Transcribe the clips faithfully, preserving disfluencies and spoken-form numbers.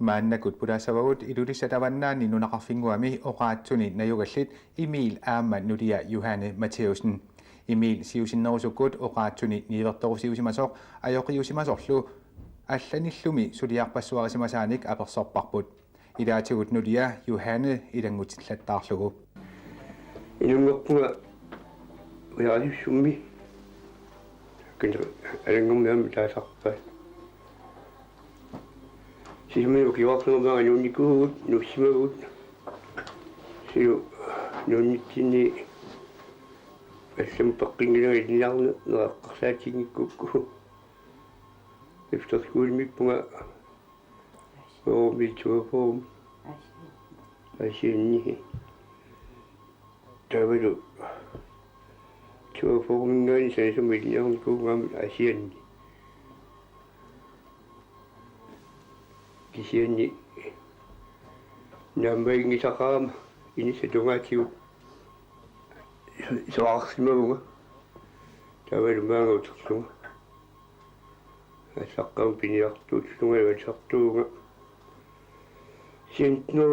Maannakkut pulaassavagut Ilulissat avannaani nunaqarfinnguami oqaatsuni najugallit Emil aamma nulia Johanne Matthæussen. Emil siusinnerusukkut oqaatsuni niuertorusiusimasoq ajoqiusimasorlu allanillumi suliarpassuarisimasaanik apersorparput. Ilaatigut nulia Johanne ilanngutillattaarlugu. Inunngorpunga ujarassummik. Kina alanngormiaami taasarpai. Sisimiut ukiuarsuarmaanga nuunnikuuvugut, nuussimavugut. Siu nuunnitsinni allamut peqqinngilagut ilinniarneq eqqarsaatiginngikkukkit. Efterskolemiippunga Forum, Asia Forum. Asia Forum. Taavalu Asia Foruminngaanniit saniatigut ilinniarnikuuvunga aamma Asia Forum. Kisianni naammaginngisaqarama inissat tungaatigut soqarsimavunga. Taavalu maanga uterlunga. Aallaqqaammut piniartuullunga aallaqqaartunga. Sentnu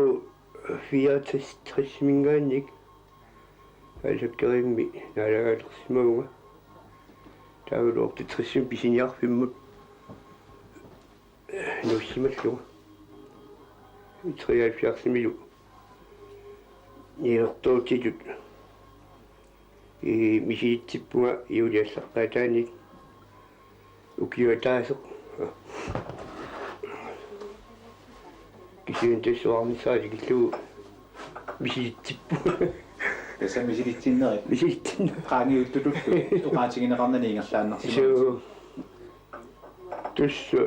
fireogtres-minngaanniit Alakkerimi naalagaalersimavunga. Taavalu otteogtres-imi pisiniarfimmut nuussimallunga. Treoghalvfjerdsimilu niuertoortitut. Ii, misilitsippunga juuliallaqqaataani ukiup ataaseq. Kisianni tassuarnissaa tikillugu misilitsippunga. Tassa misilitsinnerit. Misilitsinnerit. Qaangiuttutullu oqaatigineqarnani ingerlaannarsimavoq. Suu. Tassa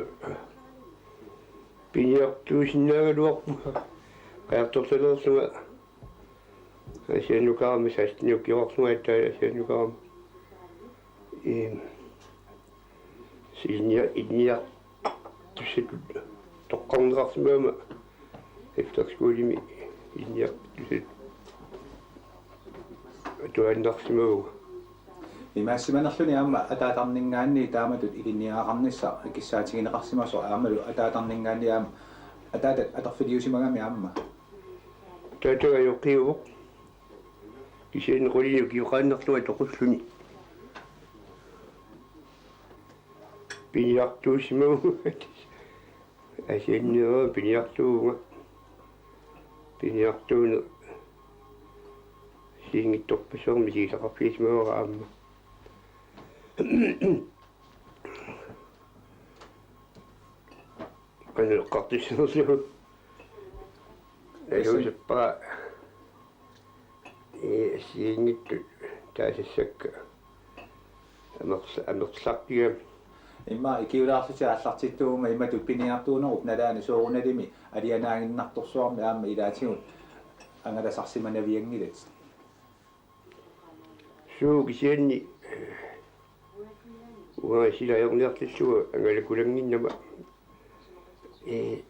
piniartuusinnaagaluarpunga. Qajartortaleerlunga Aasiannukarami, seksten ukiuarlunga aatsaat Aasiannukarami. Ehm, ilinnia-, ilinniartussatut toqqarneqarsimagama efterskolemi ilinniartussatut atuaannarsimavunga. Imaassimanerluni aamma ataatarninngaanniit taamatut ilinniagaqarnissaq akissaatigineqarsimasoq aammalu ataatarninngaanniit aamma ataatat atorfiliusimagami aamma. Taava ajoqiuvoq. Kisianni qulinik ukioqaannarlunga toqulluni piniartuusimavunga. Aasianneerama piniartuuvunga. Piniartuuneq assigiinngitsorpassuarnik misigisaqarfigisimavara aamma. Qanoq eqqartussanerlugu. Najuusippara. Ee, assigiinngitsut taasassakka. Amerla-, amerlarpigami. Immaqa ikiulaarlutit aallartittuuguma imatut piniartuunerup nalaani soorunalimi alianaaginnartorsuarmi aamma ilaatigut angalasarsimanavianngilatit. Suu, kisianni uanga sila ajorniartillugu angalakkulannginnama, ee,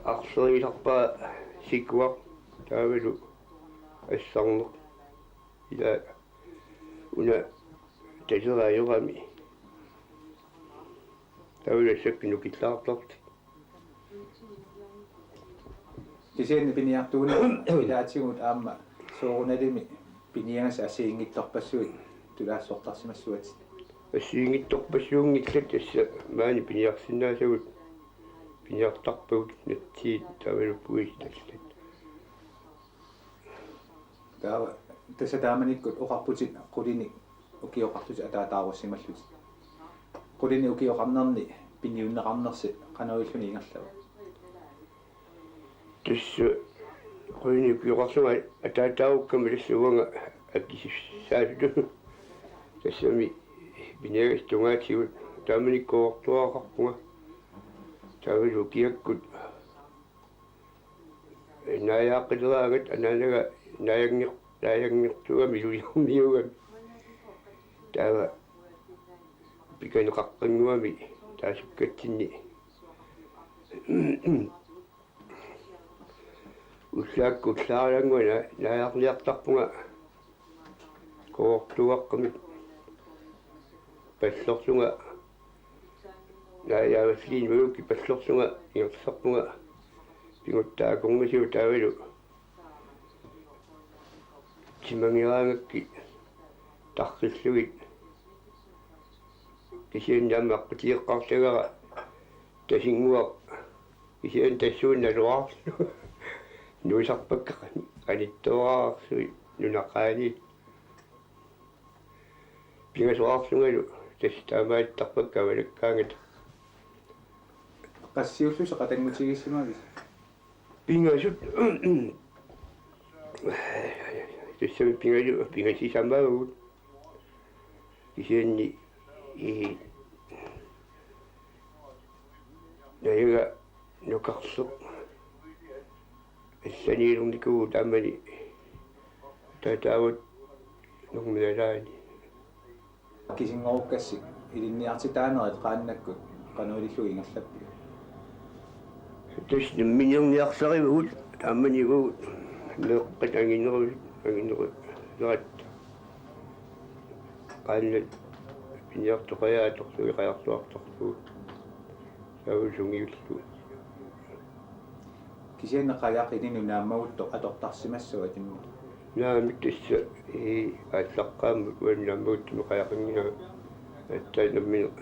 arlerigisarpara sikuaq taavalu assarneq. Ila una talera ajorami. Taavalu assakka nukillaartarlutik. Kisianni piniartuuneq ilaatigut aamma soorunalimi piniagassat assigiinngitsorpassuit tulaassortarsimassuatit. Assigiinngitsorpassuunngillat, tassa maani piniarsinnaasagut piniartarpagut natsiit taavalu puisit allat. Taava tassa taamanikkut oqarputit qulinik ukioqarlutit ataataarussimallutit. Qulinik ukioqarnerni piniunneqarnersi qanoq illuni ingerlava? Tassa qulinik ukioqarlunga ataataarukkama tassa uanga akisussaassutut. Tassami piniagassat tungaatigut taamanikkut koortuaqarpunga. Taavalu ukiakkut naajaaqileraangat anaanaga naajannger-, naajanngortugami iluliormiugami. Taava pikaneqaqqannguami taasukkatsinni. Ullaakkut ullaaralaannguaq na-, naajarniartarpunga koortuaqqamik pallorlunga. Naajaavalliin malukkik pallorlunga ingerlasarpunga Piguttaa akornisiu taavalu timangeraangakkit tarrillugit. Kisianni aamma aqqutigeqqaartagara Tasinnguaq, kisianni tassuuna naluarlu nuisarpakka qanittooraarsuit nunaqaani. Pingasoqarlungalu tassa taamaattarpakka avalakkaangata. Qassiullusi qatanngutigisimavis? Pingasut. Tassami pingalu-, pingasisamaagut. Kisianni i najaga nukarleq allaniilernikuuvoq taamani taataavat normidalaani. Kisingoorukkassi ilinniartitaanerit qaannakkut qanoq ilillugu ingerlappiuk? Tassa nammineerniarsarivagut taamanikkut meeqqat angineru-, anginerulerat. Qaannat piniartoqajaat atorlugit qajartuartarlugu. Taava sungiullugu. Kisianni qajaq ilinnut naammaguttoq atortarsimassavat immaqa. Naamik, tassa i aallaqqaammut uani naammaguttumik qajaqanngilanga. Aatsaat nammineq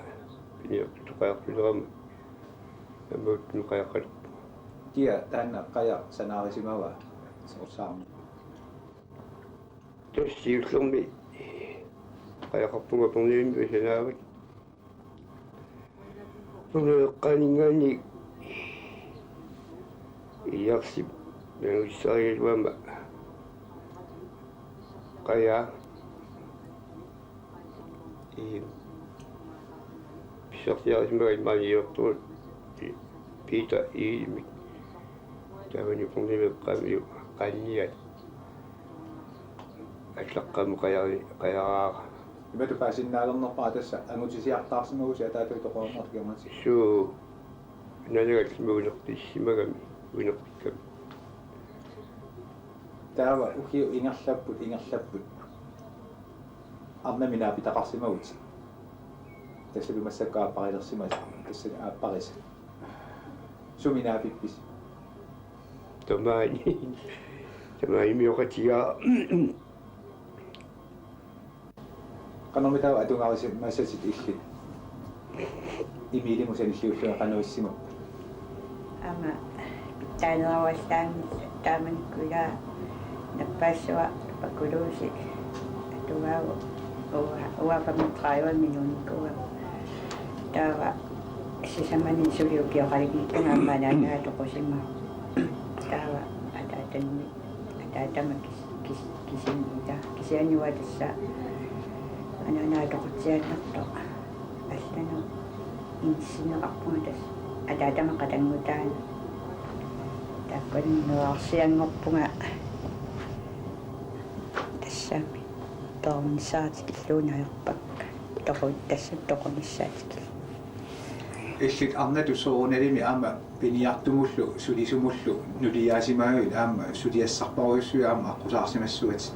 piniartoqajartulerama naammaguttumik qajaqalerpunga. Kia taanna qajaq sanaarisimava soorsaarmi? Tassa siullermik qajaqarpunga Apornarmiut sanaavat. Apornarmiut eqqaaninngaanniit Iliarsip nangussaarigaluama qajaq. Ii, pissarsiarisimagai maaniortuut Piita Iilimik. Taavani Apornarmiut eqqaamiuk qaanniat. Aallaqqaammut qajari-, qajaraara. Imatut paasinnaalernerpara tassa angutisiartaarsimagusi ataatavit toqornartikermasi. Suu, nanagallu uinertissimagami, uinertikkami. Taava ukiut ingerlapput, ingerlapput. Arnami naapitaqarsimavutit. Tassalu massakkut aapparilersimasit, tassani aapparisat. Sumi naapippisi? Tamaani. Tamaani imioqatigaa. Qanormitaava atugarisimasatit illit? Emiilimut sanilliullugit qanoq issimappat? Aamma pitsaaneruallaanngillat taamanikkut, ila nappaassua tuberkulose atugaavoq, uanga, uanga femogtredive minuunnikuugama. Taava sisamani suli ukioqalerpunga aamma anaanaa toqusimavoq. Taava ataatanni, ataatama kis-, kis-, kisianni, ila kisianni uanga tassa anaanaa toqutsiaannartoq allanut inissinneqarpunga, tassa ataatama qatanngutaana. Taakkua meerarsianngorpunga tassami toornissaatikkilluunniit ajorpakka. Toqu-, tassa toqunissaatikkilluunniit. Illit arnatut soorunalimi aamma piniartumullu sulisumullu nuliaasimagavit aamma suliassarparujussuit aamma aqqusaarsimassuatit?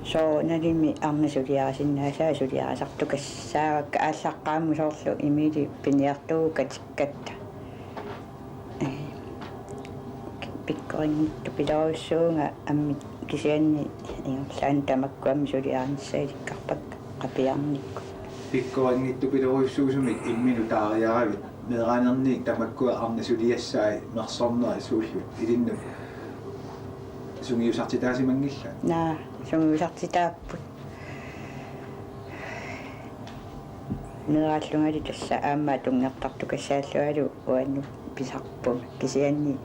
Soorunalimi arnat suliarisinnaasaat suliarisartukassaavakka, aallaqqaammut soorlu Emili piniartuuvoq katikkatta. Ee, pikkorinngitsupiloorujussuuvunga ammit, kisianni ingerlaannaq tamakkua ammit suliarinissaat ilikkarpakka qapiarnikkut. Pikkorinngitsupiloorujussuusumik imminut taariaravit, meeraanerniit tamakkua arnat suliassai mersornerit suullutik ilinnut sungiusartitaasimanngillat? Naa, sungiusartitaapput. Meeraallungali tassa aamma tunngertartukassaallungalu uannut pisarpunga. Kisianni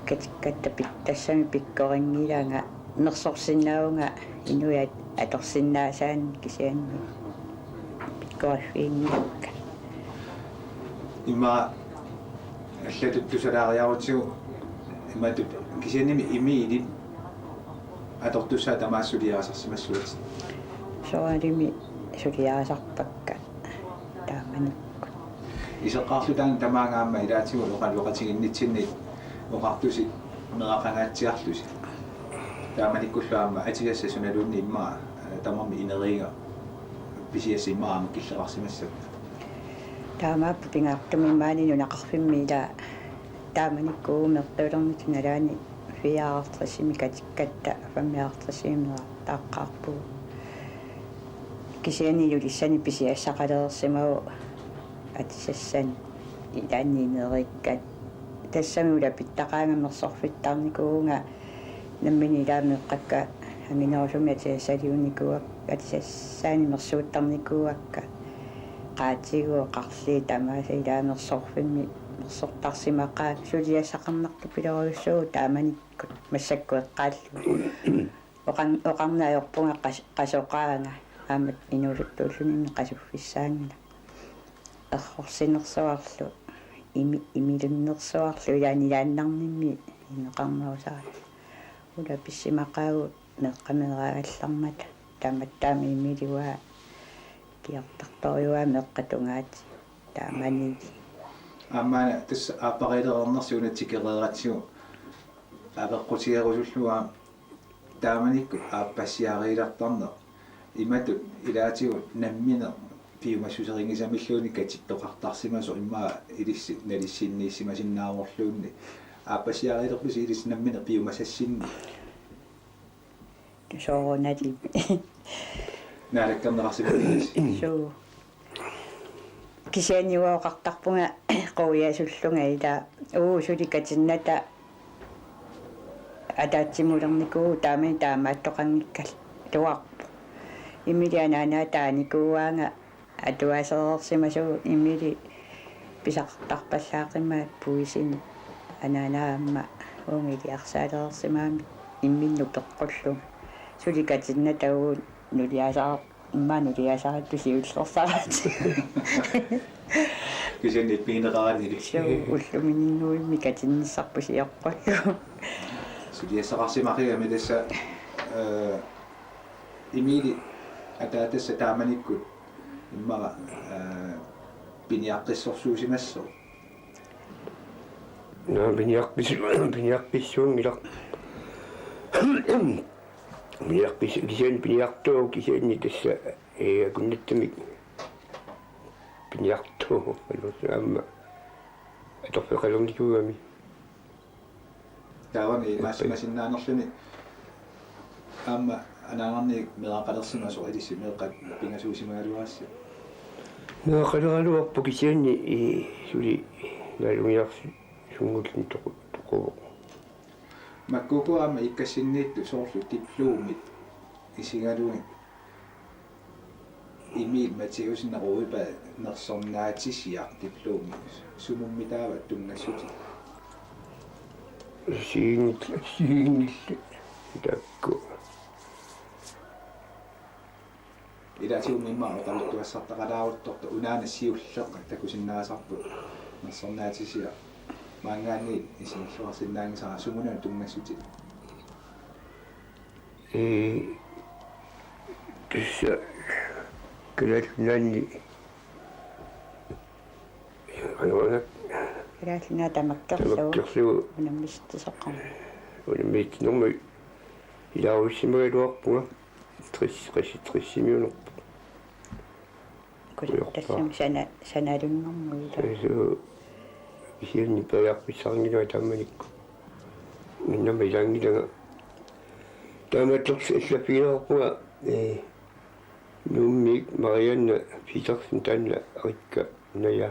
katikkatta pit-, tassami pikkorinngilaanga, mersorsinnaavunga inuit atorsinnaasaannik, kisianni pikkoriffiginngilakka. Ima allatut tusalaariarutsigu imatut, kisiannimi Emilip atortussaa tamaasa suliarisarsimassuatit? Soorunalimi suliarisarpakka taamanikkut. Iseqqaarluta aamma tamaanga aamma ilaatigut oqaloqatiginnitsinni oqartusi meeraqangaatsiarlusi. Taamanikkullu aamma atisassat sunaluunniit immaqa, eh, tamarmik ineriiga pisiassat immaqa aamma killeqarsimassappat? Taamaappoq, pingaartumik maani nunaqarfimmi ila taamanikkut meeqqalernit nalaani fireoghalvtredsimi katikkatta femoghalvtredsimi meerartaaqqaarpugut. Kisianni Ilulissani pisiassaqalereersimavoq atisassanik ilaanni ineerikkat. Tassami ulapittaqaanga mersorfittarnikuuvunga nammineq ilaa meeqqakka anginerusumik atisassaliunikuuak-, atisassaanik mersuuttarnikuuakka. Qaatigut oqarlugit tamaasa ilaa mersorfimmi mersortarsimaqaat suliassaqarnartupilorujussuuvoq taamanikkut massakkut eqqaallugit. Oqan-, oqarneq ajorpunga qas-, qasoqaanga aamma inuusuttuullunilu qasuffissaanngilaq. Errorsinersuarlu, imi-, imilunnersuarlu ilaannilaannarnimmi ineqarnerusarallu. Ulapissimaqaagut meeqqat meeraagallarmata, tamattaami imilua kiortartorujuaa meeqqat tungaatigut taamani. Aamma tassa aappariilereernersi una tikereeratsigu apeqqutigerusullugu aamma taamanikkut aappassiariilertarneq. Imatut ilaatigut nammineq piumassuserinngisamilluunniit katittoqartarsimasoq immaqa ilissi nalissinniissimasinnaavorluunniit. Aappasiariilerpusi ilissi nammineq piumasassinni? Soorunalimi. Naalakkerneqarsimappisi? Suu. Kisianni uanga oqartarpunga quiasullunga ilaa, uu, suli katinnata ataatsimulernikuuvoq taamani taamaattoqanngikkaluarpoq. Imili anaanaa taanikuuaanga atuaasereersimasuuvoq imili pisaqartarpallaaqimmat puisinik anaanaa aamma uunga iliarsaalereersimagami imminnut peqqullunga. Suli katinnata uu nuliasaar-, immaqa nuliasaartut siullersaraat. Kisianni pigineqaranilu. Suu, ulluminnguimmi katinnissarput sioqqullugu. Suliassaqarsimaqigami tassa, eh, Emili ataatassa taamanikkut immaqa, eh, piniaqqissorsuusimassooq. Naa, piniaqqis-, piniaqqissuunngilaq. Piniaqqis-, kisianni piniartuuvoq kisianni tassa, ee, akunnattumik piniartuuvoq. Aamma atorfeqalernikuugami. Taavami maas-, maasinnaanerluni aamma anaanarniit meeraqalersimasoq ilissi meeqqat pingasuusimagaluarassi. Meeraqaleraluarpoq kisianni, ee, suli naalungiarsi-, sunngulluni toqu-, toquvoq. Makku uku aamma ikkassinniittut soorlu diplomit isigalugit Emil Mathiassen Røjberg nersornaatisiaq diplomi sumummi taava tunngassutit? Siingil-, siingil-, takku. Ilaatigut immaqa oqaluttuassartaqalaaruttortoq unaana siulleq takusinnaasarput nersornaatisiaq maanngaanniit isigilluarsinnaanngisara, sumununa tunngassutit? Ee, tassa Kalaallit Nunaanni, ee, qanoq una. Kalaallit Nunaat tamakkerlugu. Tamakkerlugu. Unammisitsisoqarmat. Unammisitsinermut ilaarussimagaluarpunga. Tres, tres, tresimiunerpoq. Kusattassam sana-, sanalunnermut ilaa. Suu, kisianni periarfissaqanngilanga taamanikkut. Innama ilaanngilanga. Taamaattorsi allaffigineqarpunga, ee, Nuummiit Marianne Petersen taanna Rikka Naja.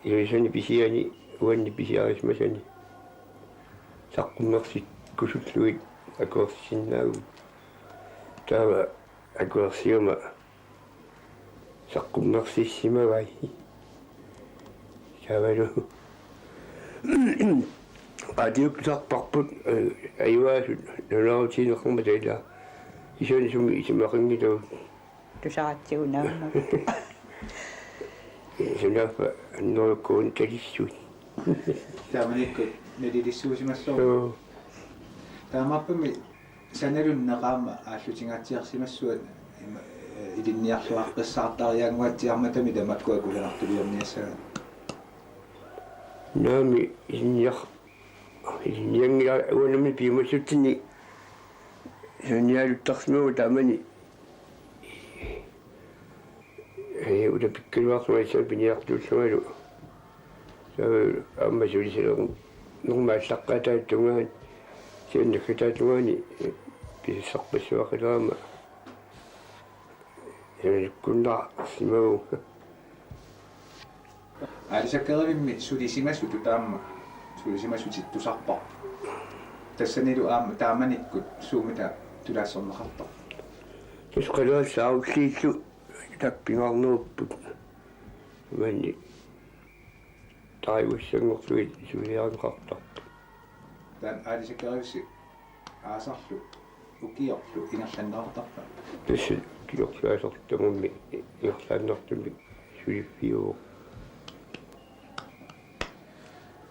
Ilulisani pisiani uanni pisiarisimasani saqqummersikkusullugit akuersisinnaavugut. Taava akuersiuma saqqummersissimavai. Taavalu qaatiukkusarparput, ee, ajugaasut nalunaarutigineqarmata ilaa. Kisianni sumi isumaqanngilaq. Tusaratsigu naammapput. Sunaaffa annerukkuun talissui. Taamanikkut nalilissuusimassaaq. Joo. Taamaappoq sanalunneq aamma aallutingaatsiarsimassuat ima, eh, ilinniarluaqqissaartariaannguatsiarmatami tamakkua kusanartuliorniassagaat. Naamik ilinniar-, ilinnianngilaq uanga nammineq piumassutsinni sunnialuttarsimavunga taamani. Ee, ulapikkaluarlunga issa piniartuullungalu. Aamma sulisalernermi allaqqaataata tungaani, siannakkataata tungaani pisassarpassuaqqilerama sanalukkunnaarsimavunga. Aalisakkerivimmi sulisimasutut aamma sulisimasutit tusarparput. Tassanilu aamma taamanikkut suummita tulaassorneqartarpa? Tassa qalaat saarulliillu tappimaarnerupput. Maani taagussanngorsui suliarineqartarput. Taanna aalisakkerivimmi aasarlu ukiorlu ingerlanneqartarpa? Tassa ukiorlu aasarlu tamarmi ingerlaannartumik suliffiuvoq.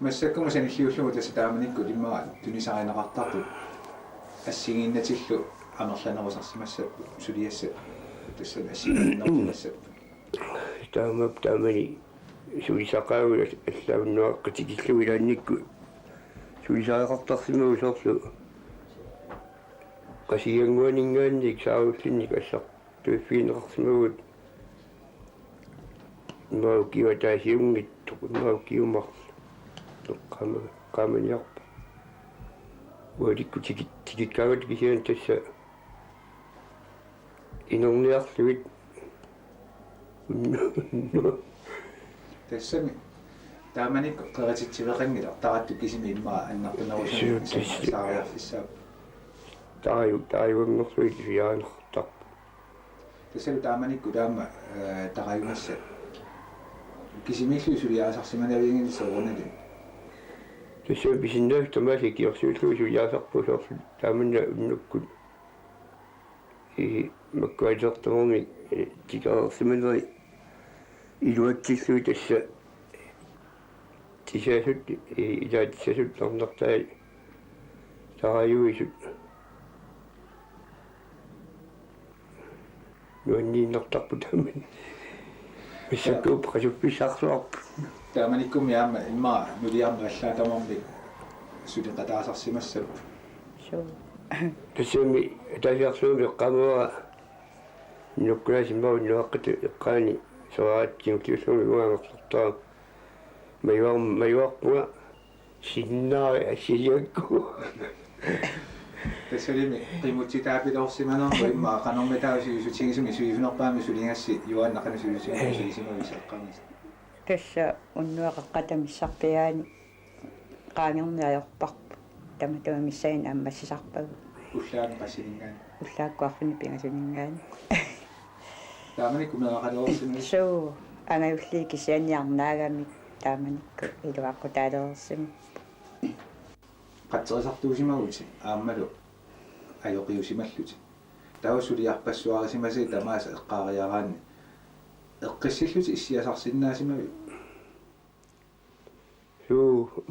Massakkut sanilliullugu tassa taamanikkut immaqa tunisarineqartartut assigiinnatillu amerlanerusarsimassapput suliassat, tassa assigiinnaarsimassapput. Taama taamani sulisaqaagut allaat unnuaqqat tikillugu ilaannikkut sulisariaqartarsimavugut soorlu Qasigiannguaninngaanniit saarullinnik assartuiffigineqarsimavugut. Immaqa ukiup ataasiunngitsoq, immaqa ukiut marluk. Qaama-, qaamaniarpoq. Ualikkut tiki-, tikikkaangat kisianni tassa inerniarlugit. Tassami taamanikkut qerititsiveqanngilaq, tarattut kisimik immaqa annertunerusumik. Suu, tassa. Saariarfissaapput. Taaju-, taajuanngorlugit suliarineqartarpoq. Tassalu taamanikkut taama, eh, tarajumassat kisimiillugit suliarisarsimanavianngillat soorunalimi. Tassa pisinnaasut tamaasa ikiorsiullugu suliarisarpagut soorlu taamanna unnukkut. Ii, makkuaatilertuarmik, eh, tikereersimaneri iluatsillugit tassa tisasut, ii, ilaatissasut arnartai tarajuisut nuanniinnartarput taamani. Massakkut qasuffissarsuarput. Taamanikkummi aamma immaqa nuliarnut allaat tamarmik suleqataasarsimassapput. Suu. Tassami ataasiarlugumi eqqaamavara nukkunaasimaun nuaqqat eqqaani soraat kingulliullugumi uanga angerlartarama. Majuar-, majuarpunga sinnaari assiliakku. Tassalimi qimutsitaapiloorsimanerput immaqa qanormitaava sivisutigisumik sivisoornerpaamik suligassi Juaannaq qanoq sivisutigisumik sivisugisimavisi eqqaamasat? Tassa unnuap qeqqata missarpiaani qaangerneq ajorparput. Tamatuma missaani ammassisarpagut. Ullaaq qassininngaanniit? Ullaakkut arfineq-pingasuninngaanniit. Taamanikkut meeraqalersimaviuk? Suu, angajulliit kisianni arnaagamik taamanikkut iluaqutaalersimapput. Qatserisartuusimavutit aammalu ajoqiusimallutit. Taava suliarpassuarisimasat tamaasa eqqaariaraanni eqqissillutit issiasarsinnaasimavit? Suu.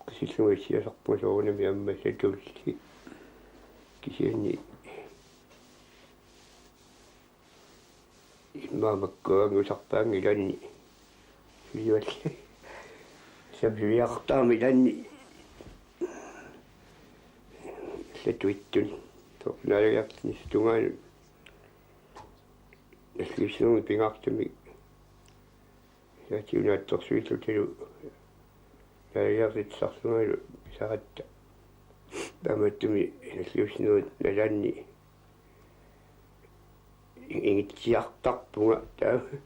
Eqqissillugu issiasarpunga soorunami aamma satulli. Kisianni immaqa makkuangusarpaannga ilaanni. Sulivalli. Sam suliaqartarama ilaanni. Allatuittuni. Tornaaliartinissap tungaanut. Nalliussinermi pingaartumik. Saatigut naatsorsuillutilu naalagiartitsisarlungalu pisaratta. Taamaattumik nalliussinerit nalaanni ingitsiartarpunga taava.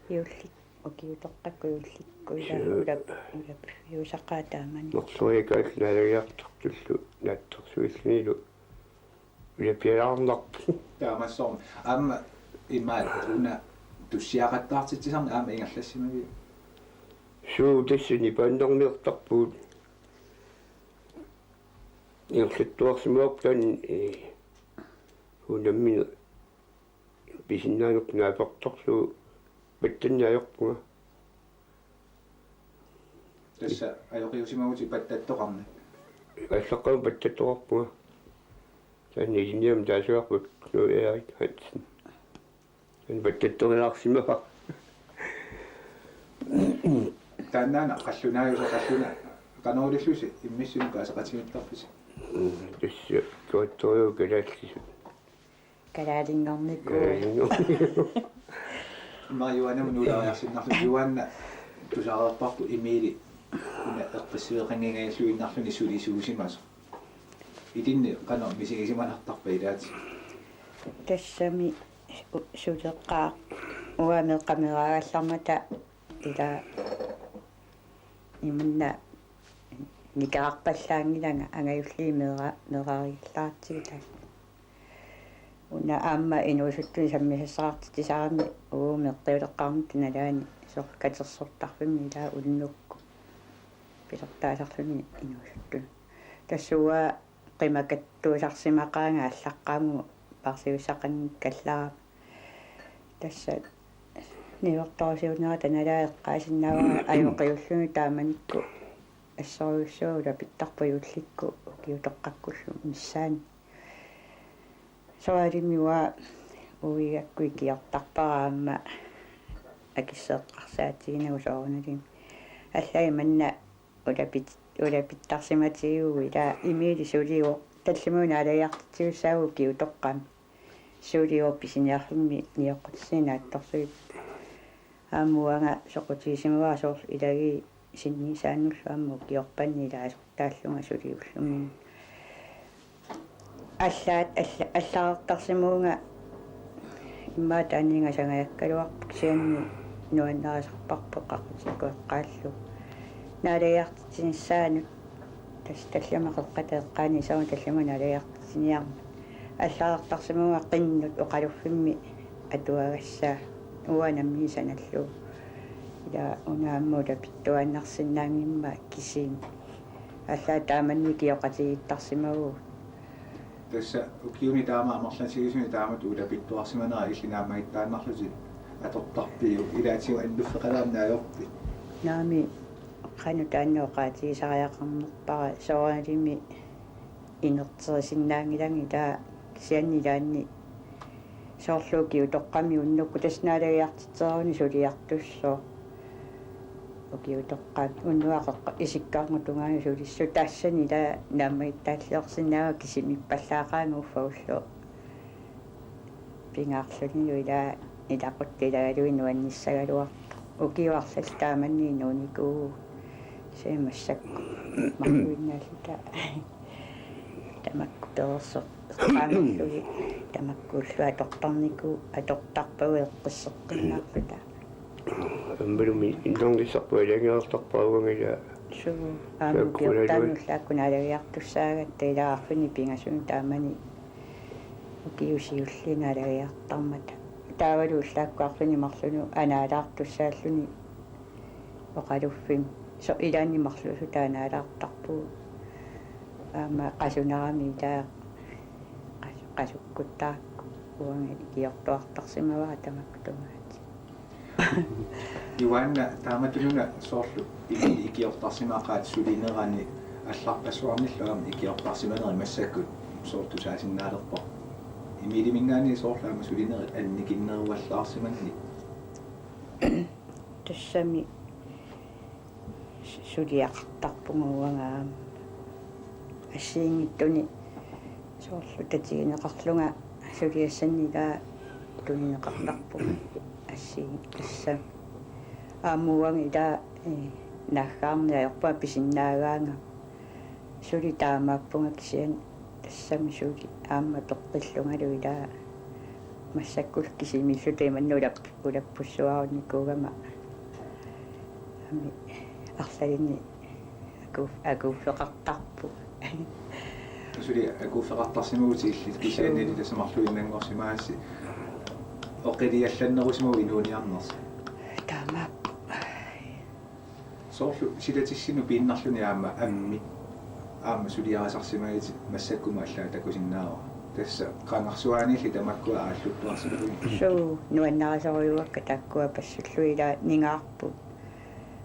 Juullik-, ukiutoqqakkut juullikkut ilaa. Suu. Ulap-, ulapilliusaqaat taamani. Marloriakaallu naalagiartartullu naatsorsuillunilu ulapialaarnarpoq. Taamassoormi. Aamma imaat una tussiaqattaartitsisarneq aamma ingerlassimaviuk? Suu, tassani paannarniartarpugut. Ingerlattuarsimavarput taanna, ee, unammineq pisinnaaneq naapertorlugu pattanneq ajorpunga. Tassa ajoqiusimavutit pattattoqarneq? Aallaqqaammut pattattoqarpunga. Taanna ilinniarnermi taasagaarput Knud Erik Hansen. Taanna pattattorilaarsimavara. Taannaana qallunaajusoq qalluna-, qanoq ilillusi immissinni paaseqatigiittarpisi? Mm, tassa tuattoriu kalaallisut. Kalaalinngornikuuvoq. Kalaalinngornikuuvoq. Immaqa Juaannamut nuuleriarsinnarlugu, Juaanna tusareerparput Emili una eqqissiveqanngingajalluinnarluni sulisuusimasoq. Ilinni qanoq misigisimanartarpa ilaatigut? Tassami u-, suleqaaq uanga meeqqameraagallaarmata ila imanna nikerarpallaanngilanga angajulliit meera-, meeraarigillaratsigit. Una aamma inuusuttuni sammisassaqartitsisarami uagut meeqqiuleqqaarmata nalaani soorlu katersortarfimmi ila unnukkut pilertaasarluni inuusuttuni. Tassa uanga qimakattuusarsimaqaanga aallaqqaammut paarsiussaqanngikkallarama. Tassa niuertorusiunerata nalaani eqqaasinnaavara ajoqiulluni taamanikkut assorujussuaq ulapittarpoq juullikkut ukiutoqqakkullu missaanni. Soorunalimi uanga uigakkut ikiortarpara aamma akissut eqqarsaatiginagu soorunalimi. Allaat imanna ulapit-, ulapittarsimatigiguuvoq ila Emili sulivoq tallimanut naalagiartitsigussaavugut ukiutoqqami. Sulivoq pisiniarfimmi nioqqutissiinnaattorsuit. Aamma uanga soqutigisimavara soorlu ilagiit sinniisaannullu aamma ukiorpanni ilaasortaallunga suliullunga. Allaat alla-, allagartarsimavunga immaqa taanna ingasangajakkaluarpoq kisianni nuannarisarparput qaqutikkuaqqaallu. Naalagiartitsinissaanut tassa tallimat qeqqata eqqaani iseruma tallimat naalagiartitsiniarmat. Allagartarsimavunga qinnut oqaluffimmi atuagassaa uanga nammineq sanallugu. Ila una aamma ulapittuaannarsinnaanngimmat kisimi. Allaat taamannak ikioqatigiittarsimavugut. Tassa ukiuni taama amerlatigisuni taamatut ulapittuarsimanera illit naammagittaannarlutit atortarpiuk ilaatigut annuffeqalaarneq ajorpit? Naamik, qanoq taanna oqaatigisariaqarnerpara soorunalimi inerterisinnaanngilanga ila kisianni ilaanni soorlu ukiutoqqami unnukkut tassa naalagiartitsereeruni suliartussooq. Ukiutoqqami unnuaq qeqqa isikkarnut tungaanut sulissooq tassani ila naammagittaalliorsinnaavara kisimiippallaaqaanga uffa ulloq pingaarlunilu ila ilaquttilaagalugit nuannissagaluarpoq. Ukioq arlallit taamannak inuunikuuvugut. Kisianni massakkut marluinnaalluta tamakku peersoqqaamallugit tamakkuullu atortarniku atortarpagut eqqisseqqinnaarluta. Aammalumi innerngissarput ilagiartarpara uanga ila. Suu, aamma taakku ukiortaanni ullaakkut naalagiartussaagatta ila arfineq-pingasunut taamani ukiut siulliit naalagiartarmata. Taavalu ullaakkut arfineq-marlunut anaalaartussaalluni oqaluffimmi. Soorlu ilaanni marluusutut anaalaartarpugut. Aamma qasunarami ila qas-, qasukkuttarakku uanga ikiortuartarsimavara tamakku tungaatigut. Juaanna, taamatut-una soorlu Emili ikiortarsimaqaat sulinerani allarpassuarnillu aamma ikiortarsimaneri massakkut soorlu tusaasinnaalerpoq. Emiliminngaanniit soorlu aamma sulinerit annikinneruallaarsimannik. Tassami suliaqartarpunga uanga aamma. Assigiinngitsuni soorlu tatigineqarlunga suliassannik ila tunineqartarpunga assigiinngitsunik. Aamma uanga ila, eh, naaggaarneq ajorpunga pisinnaagaanga. Suli taamaappunga kisianni tassami suli aamma peqqillungalu ila massakkullu kisimiilluta imannak ulap-, ulappussuarunnikuugama. Aamma arlalinnik aku-, akuuffeqartarpunga. Suli akuuffeqartarsimavutit illit kisiannili tassa marluinnanngorsimagassi oqiliallannerusimavutit inuuniarnersi. Taamaappoq. Soorlu silatissinnut piinnarluni aamma ammit aamma suliarisarsimagitit massakkumut allaat takusinnaavara. Tassa qangarsuaaniilli tamakkua aalluttuarsimaguit. Suu, nuannarisorujussuuakka taakkua passullugit ila ningaarput.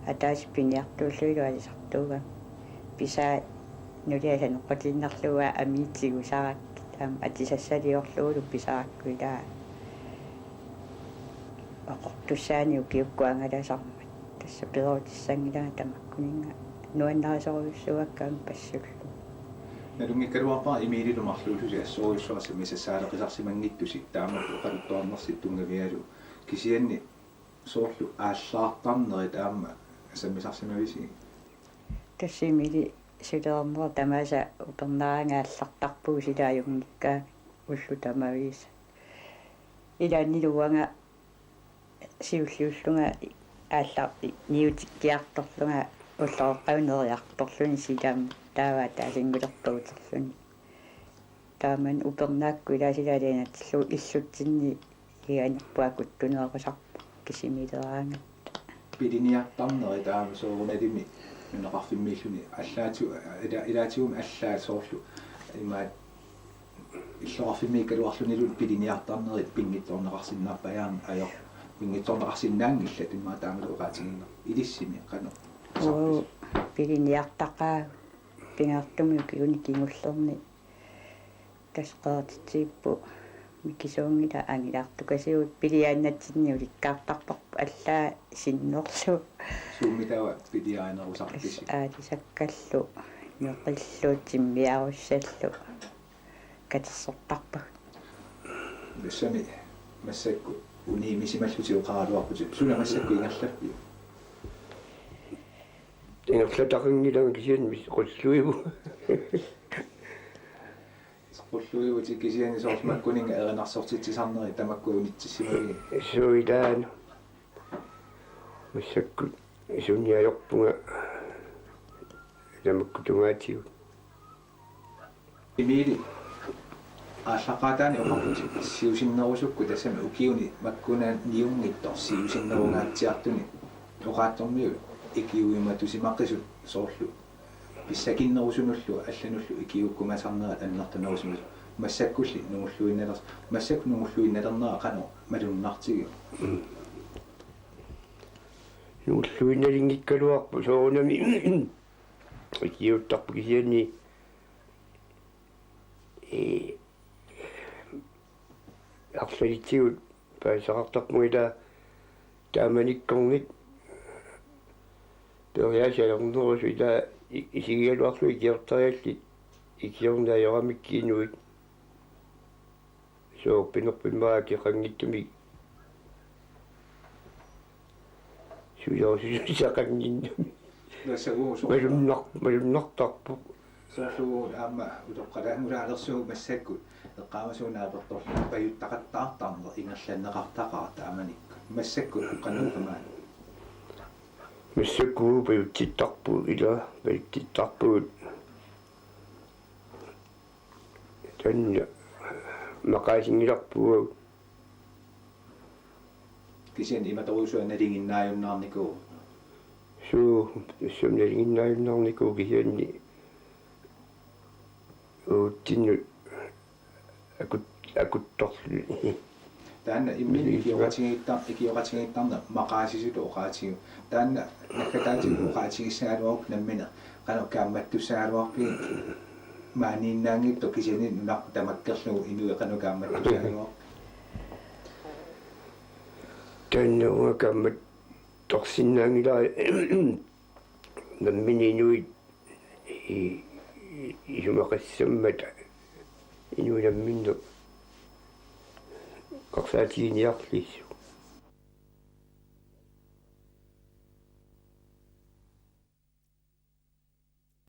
Ataaseq piniartuullunilu alisartuugami. Pisaat nuliat saneqqutiinnarlugit amiit tigusarakkit aamma atisassaliorlugulu pisarakkit ila oqortussaanik ukiukkut angalasarmat. Tassa peerutissanngilanga tamakkuninnga nuannarisorujussuuakka aamma passullugit. Nalunngikkaluarpara Emililu marluullusi assorujussuaq sammisassaaleqisarsimanngitsusi taamatut oqaluttuarnersitut tunngavigalugu. Kisianni Soorlu aallaartarnerit aamma sammisarsimavisigit? Tassimili suleerneq tamaasa upernaraangat aallartarpugut sila ajunngikkaangat ullut tamaviisa. Ilaannilu uanga siulliullunga aallar-, niutikkiartorlunga ulloqeqqanik neriartorluni silaammat taava ataasinngulerput uterluni. Taamani upernaakkut ilaat sila alianatsillugu illutsinni iganerput akuttunerusarpoq kisimiileraangatta. Piliniartarnerit taama soorunalimi nunaqarfimmiilluni allaatigut ila-, ilaatigummi allaat soorlu imaat illoqarfimmiikkaluarlunilu piliniartarnerit pinngitsoorneqarsinnaapput aamma ajor-, pinngitsoorneqarsinnaanngillat immaqa taamalu oqaatigiinneq ilissimi qanoq? Uu, piliniartaqaagut pingaartumik ukiuni kingullerni. Tassa qerititsivippoq mikisuunngilaq angilaartukasiuit piliaannatsinni ulikkaartarparput allaat sinnerlugu. Suummi taava piliarinerusarpisi? Aalisakkallu, neqillu, timmiarussallu katersortarpagut. Tassami massakkut uniimisimallutit oqaraluarputit. Suna massakkut ingerlappiuk? Ingerlataqanngilanga kisianni qulluivugut. Qulluivutit kisianni soorlu makkuninnga erinarsortitsisarnerit tamakku unitsissimavigit? Suu, ilaana. Massakkut isuunniarpunga tamakku tungaatigut. Emil, aallaqqaataani oqarputit siusinnerusukkut tassami ukiuni makkuniunngitsoq siusinnerungaatsiartuni oqaatsormiut ikiuimatusimaqisut soorlu pissakinnerusunullu allanullu ikiuukkumaarnerat annertunerusimasut massakkulli nungulluinnalers-, massakkut nungulluinnalernera qanoq malunnartigiuk? Nungulluinnalinngikkaluarpoq soorunami ikiuuttarpoq kisianni ee, arlalitsigut paasisaqartarpunga ilaa taamanikkornit periaaseq ajornerusut ilaa i-, isigigaluarlugu ikiortariallit ikiorneq ajoramikku inuit. Soorpinerput immaqa akeqanngitsumik suliorisussaqannginnami. Massakkut soorlu malunnar-, malunnartarpoq. Soorlu aamma utoqqalaanngulaalersugut massakkut eqqaamasugut naapertorlugu pajuttaqattaartarneq ingerlanneqartaqaaq taamanikkut. Massakkut qanoq tamaat? Massakkut pajutsittarpugut ilaa, pajutsittarpugut. Taanna maqaasinngilarput. Kisianni imatorujussuaq nalinginnaajunnaarnikuuvoq. Suu, tassami nalinginnaajunnaarnikuuvoq kisianni uatsinnut akut-, akuttorluni. Taanna imminut ikioqatigiittar-, ikioqatigiittarneq maqaasisutut oqaatigiuk. Taanna naggataatigut oqaatigissagaluarukku nammineq qanoq kaammattussagaluarpigit maaniinnaanngitsoq kisianni nunarput tamakkerlugu inuit qanoq kaammattussagaluarput? Taanna uanga kaammattorsinnaanngilara nammineq inuit i-, i-, isumaqassammata inuit namminneq eqqarsaatiginiarlissut.